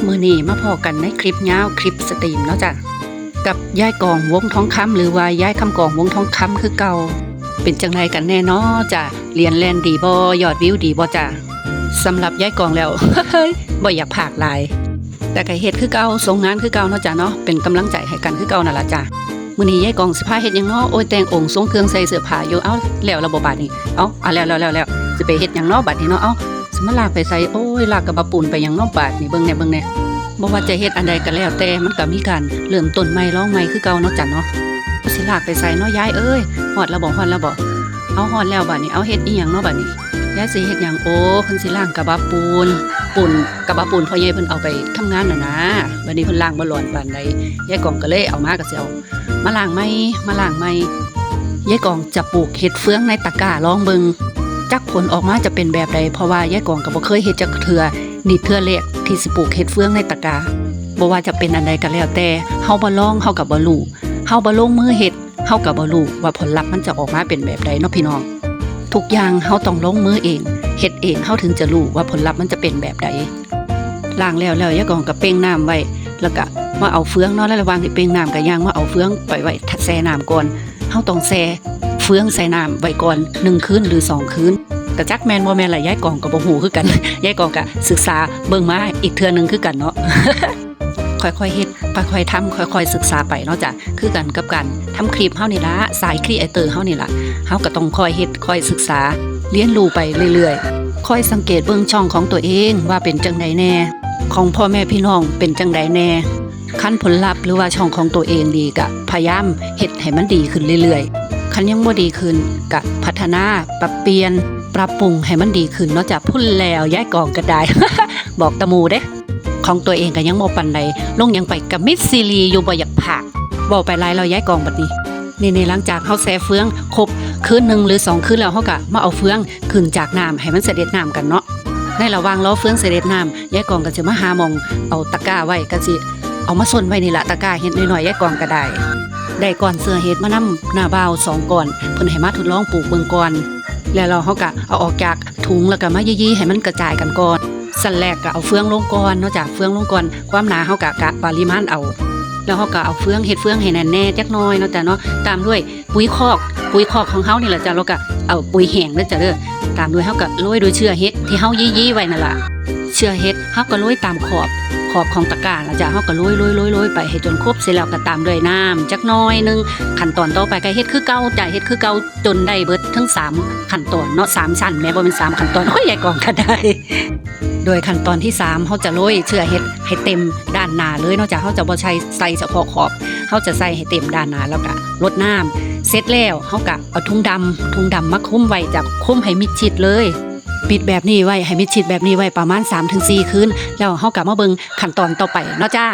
ມື້ນີ້ມາພໍ້ກັນໃນຄລິບຍາວ ຄລິບສະຕຣີມເນາະຈ້າ ກັບຍາຍກອງ ວົງທອງຄຳ ຫຼືວ່າຍາຍຄຳກອງ ວົງທອງຄຳ ຄືເກົ່າ. ເປັນຈັ່ງໃດກັນແດ່ເນາະຈ້າ? ລຽນແລ່ນດີບໍ່? ຍອດວິວດີບໍ່ຈ້າ? ສຳລັບຍາຍກອງແລ້ວ ບໍ່ຢາກພາກຫຼາຍ ແຕ່ກໍເຮັດຄືເກົ່າ ສົ່ງງານຄືເກົ່າເນາະຈ້າເນາະ ເປັນກຳລັງໃຈໃຫ້ກັນຄືເກົ່ານັ້ນລະຈ້າ. ມື້ນີ້ຍາຍກອງຊິພາເຮັດຫຍັງເນາະ? ໂອ້ຍ ແຕ່ງອົງຊົງເຄື່ອງໃສ່ເສື້ອຜ້າຢູ່. ເອົ້າ ແລ້ວລະບໍ່ບາດນີ້? ເອົ້າ ອ່າ ແລ້ວໆໆ ຊິໄປເຮັດຫຍັງເນາະບາດນີ້ເນາະ? ເອົ້າ ຊິມາລາກໄປໃສ? ໂອ້ຍ ລາກກະບະປູນໄປຫຍັງເນາະບາດນີ້? ເບິ່ງແດ່ ເບິ່ງແດ່. ບໍ່ວ່າຈະເຮັດອັນໃດກໍແລ້ວແຕ່ ມັນກໍມີການເລີ່ມຕົ້ນໃໝ່ ລອງໃໝ່ຄືເກົ່າເນາະຈັນເນາະ. ຊິລາກໄປໃສເນາະຍາຍເອີຍ? ຮອດແລ້ວບໍ່? ຮອດແລ້ວບໍ່? ເອົາ ຮອດແລ້ວບາດນີ້. ເອົາ ເຮັດອີ່ຫຍັງເນາະບາດນີ້? ຍາຍຊິເຮັດຫຍັງ? ໂອ້ ເພິ່ນຊິລ້າງກະບະປູນ ປູນ ກະບະປູນພໍ່ໃຫຍ່ເພິ່ນເອົາໄປທຳງານຫັ້ນນາ. ບາດນີ້ເພິ່ນລ້າງບໍ່ຫຼອນປານໃດ ຍາຍກອງກໍເລີຍເອົາມາ ກໍຊິເອົາ ມາລ້າງໃໝ່ ມາລ້າງໃໝ່. ຍາຍກອງຈະປູກເຫັດເຟືອງໃນຕະກ້າລອງເບິ່ງ ຈັກຜົນອອກມາຈະເປັນແບບໃດ ເພາະວ່າຍາຍກອງກໍບໍ່ເຄີຍເຮັດຈັກເທື່ອ. ນີ້ເທື່ອແລກທີ່ຊິປູກເຫັດເຟືອງໃນຕະກ້າ. ບໍ່ວ່າຈະເປັນອັນໃດກໍແລ້ວແຕ່ ເຮົາບໍ່ລອງ ເຮົາກໍບໍ່ຮູ້. ເຮົາບໍ່ລົງມືເຮັດ ເຮົາກໍບໍ່ຮູ້ວ່າຜົນລັບມັນຈະອອກມາເປັນແບບໃດເນາະພີ່ນ້ອງ. ທຸກຢ່າງເຮົາຕ້ອງລົງມືເອງ ເຮັດເອງ ເຮົາເຖິງຈະຮູ້ວ່າຜົນລັບມັນຈະເປັນແບບໃດ. ລ້າງແລ້ວ ແລ້ວຍາຍກອງກໍເປັ່ງນ້ຳໄວ້ ແລ້ວກໍມາເອົາເຟືອງເນາະ. ໃນລະຫວ່າງທີ່ເປັ່ງນ້ຳກໍຍ່າງມາເອົາເຟືອງໄປໄວ້ແຊ່ນ້ຳກ່ອນ. ເຮົາຕ້ອງແຊ່ເຟືອງໃສ່ນ້ຳໄວ້ກ່ອນໜຶ່ງຄືນ ຫຼື ສອງຄືນ. ກະຈັກແມ່ນບໍ່ແມ່ນລະ ຍາຍກອງກໍບໍ່ຮູ້ຄືກັນ. ຍາຍກອງກໍສຶກສາເບິ່ງມາອີກເທື່ອໜຶ່ງຄືກັນເນາະ. ຄ່ອຍໆເຮັດ ຄ່ອຍໆທຳ ຄ່ອຍໆສຶກສາໄປເນາະຈ້າ. ຄືກັນກັບການທຳຄລິບເຮົານີ້ລະ ສາຍຄຣີເອເຕີເຮົານີ້ລະ ເຮົາກໍຕ້ອງຄ່ອຍເຮັດ ຄ່ອຍສຶກສາ ຮຽນຮູ້ໄປເລື້ອຍໆ. ຄ່ອຍສັງເກດເບິ່ງຊ່ອງຂອງຕົວເອງວ່າເປັນຈັ່ງໃດແດ່ ຂອງພໍ່ແມ່ພີ່ນ້ອງເປັນຈັ່ງໃດແດ່. ຄັນຜົນລັບ ຫຼືວ່າຊ່ອງຂອງຕົວເອງດີ ກະພະຍາຍາມເຮັດໃຫ້ມັນດີຂຶ້ນເລື້ອຍໆ. ຄັນຍັງບໍ່ດີຂຶ້ນ ກະພັດທະນາ ປັບປ່ຽນ ປັບປຸງໃຫ້ມັນດີຂຶ້ນເນາະຈ້າ. ພຸ້ນແລ້ວ ຍາຍກອງກໍໄດ້ ບອກແຕ່ໝູ່ເດ້. ຂອງຕົວເອງກໍຍັງບໍ່ປານໃດ ລົງຫຍັງໄປກໍມິດຊີລີຢູ່ ບໍ່ຢາກພາກ. ເວົ້າໄປຫຼາຍແລ້ວຍາຍກອງບັດນີ້. ນີ້ໆ ຫຼັງຈາກເຮົາແຊ່ເຟືອງຄົບຄືນໜຶ່ງ ຫຼື ສອງຄືນແລ້ວ ເຮົາກໍມາເອົາເຟືອງຂຶ້ນຈາກນ້ຳ ໃຫ້ມັນສະເດັດນ້ຳກັນເນາະ. ໃນລະຫວ່າງລໍເຟືອງສະເດັດນ້ຳ ຍາຍກອງກໍຊິມາຫາໝ່ອງເອົາຕະກ້າໄວ້ ກໍຊິເອົາມາຊົນໄວ້ນີ້ລະ ຕະກ້າເຮັດນ້ອຍໆ ຍາຍກອງກໍໄດ້. ໄດ້ກ້ອນເຊື້ອເຫັດມານຳນ້າບ່າວສອງກ້ອນ ເພິ່ນໃຫ້ມາທົດລອງປູກເບິ່ງກ່ອນ. ແລ້ວເຮົາກໍເອົາອອກຈາກ ຖົງ ແລ້ວກໍມາຢີ່ໆໃຫ້ມັນກະຈາຍກັນກ່ອນ. ຊັ້ນແລກກໍເອົາເຟືອງລົງກ່ອນເນາະຈ້າ ເຟືອງລົງກ່ອນ ຄວາມໜາເຮົາກໍກະປະລິມານເອົາ. ແລ້ວເຮົາກໍເອົາເຟືອງ ເຮັດເຟືອງໃຫ້ແໜ້ນແດ່ຈັກໜ້ອຍເນາະຈ້າເນາະ ຕາມດ້ວຍປຸຍຄອກ ປຸຍຄອກຂອງເຮົານີ້ລະຈ້າ ແລ້ວກໍເອົາປຸຍແຫ້ງເດີຈ້າເດີ ຕາມດ້ວຍ ເຮົາກໍໂລຍດ້ວຍເຊື້ອເຫັດທີ່ເຮົາຢີ່ໆໄວ້ນັ້ນລະ. ເຊື້ອເຫັດເຮົາກໍໂລຍຕາມຂອບ ຂອບຂອງຕະກ້ານະຈ້າ ເຮົາກໍໂລຍໆໆໄປໃຫ້ຈົນຄົບ ເສັດແລ້ວກໍຕາມດ້ວຍນ້ຳຈັກໜ້ອຍໜຶ່ງ. ຂັ້ນຕອນຕໍ່ໄປກໍເຮັດຄືເກົ່າຈ້າ ເຮັດຄືເກົ່າ ຈົນໄດ້ເບິດທັງສາມຂັ້ນຕອນເນາະ ສາມຊັ້ນແໝ ບໍ່ແມ່ນສາມຂັ້ນຕອນ ໂອ້ຍ ຍາຍກອງກໍໄດ້. ໂດຍຂັ້ນຕອນທີສາມ ເຮົາຈະໂລຍເຊື້ອເຫັດໃຫ້ເຕັມດ້ານໜ້າເລີຍເນາະຈ້າ ເຮົາຈະບໍ່ໃສ່ ໃສ່ສະເພາະຂອບ ເຮົາຈະໃສ່ໃຫ້ເຕັມດ້ານໜ້າ ແລ້ວກະລົດນ້ຳ. ເສັດແລ້ວເຮົາກະເອົາຖົງດຳ ຖົງດຳມາຄຸມໄວ້ຈ້າ ຄຸມໃຫ້ມິດຊິດເລີຍ ປິດແບບນີ້ໄວ້ ໃຫ້ມິດຊິດແບບນີ້ໄວ້ປະມານສາມເຖິງສີ່ຄືນ ແລ້ວເຮົາກະມາເບິ່ງຂັ້ນຕອນຕໍ່ໄປເນາະຈ້າ.